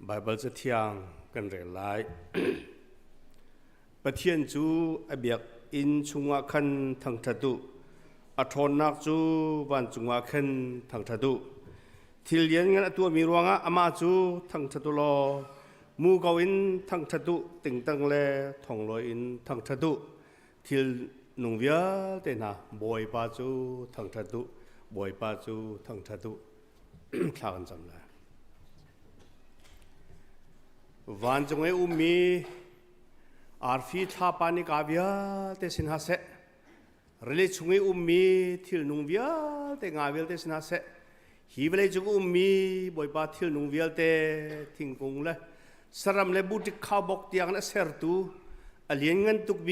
Baibal Cathiang kan rel lai. Pathian cu a biakinn chungah khan thangṭhat u. A ṭhawnnak cu vancung ah khan thangṭhat u. Thil lianngan a tuahmi ruangah amah cu thangṭhat u law muko in thangṭhat u, tingtang le thonglawi in thangṭhat u. Thil nung vialte hna Bawipa cu thangṭhat u, Bawipa cu thangṭhat u. Thla kan cam lai. Vancung i ummi arfi thlapa nika vialte sin hna seh, rili chung i ummi thilnung vialte nga vialte sin hna seh, hi vawlei cung ummi Bawipa thilnung vialte thingkung le saram le buṭik khaubawk tiang in a sertu a lianngan tukmi.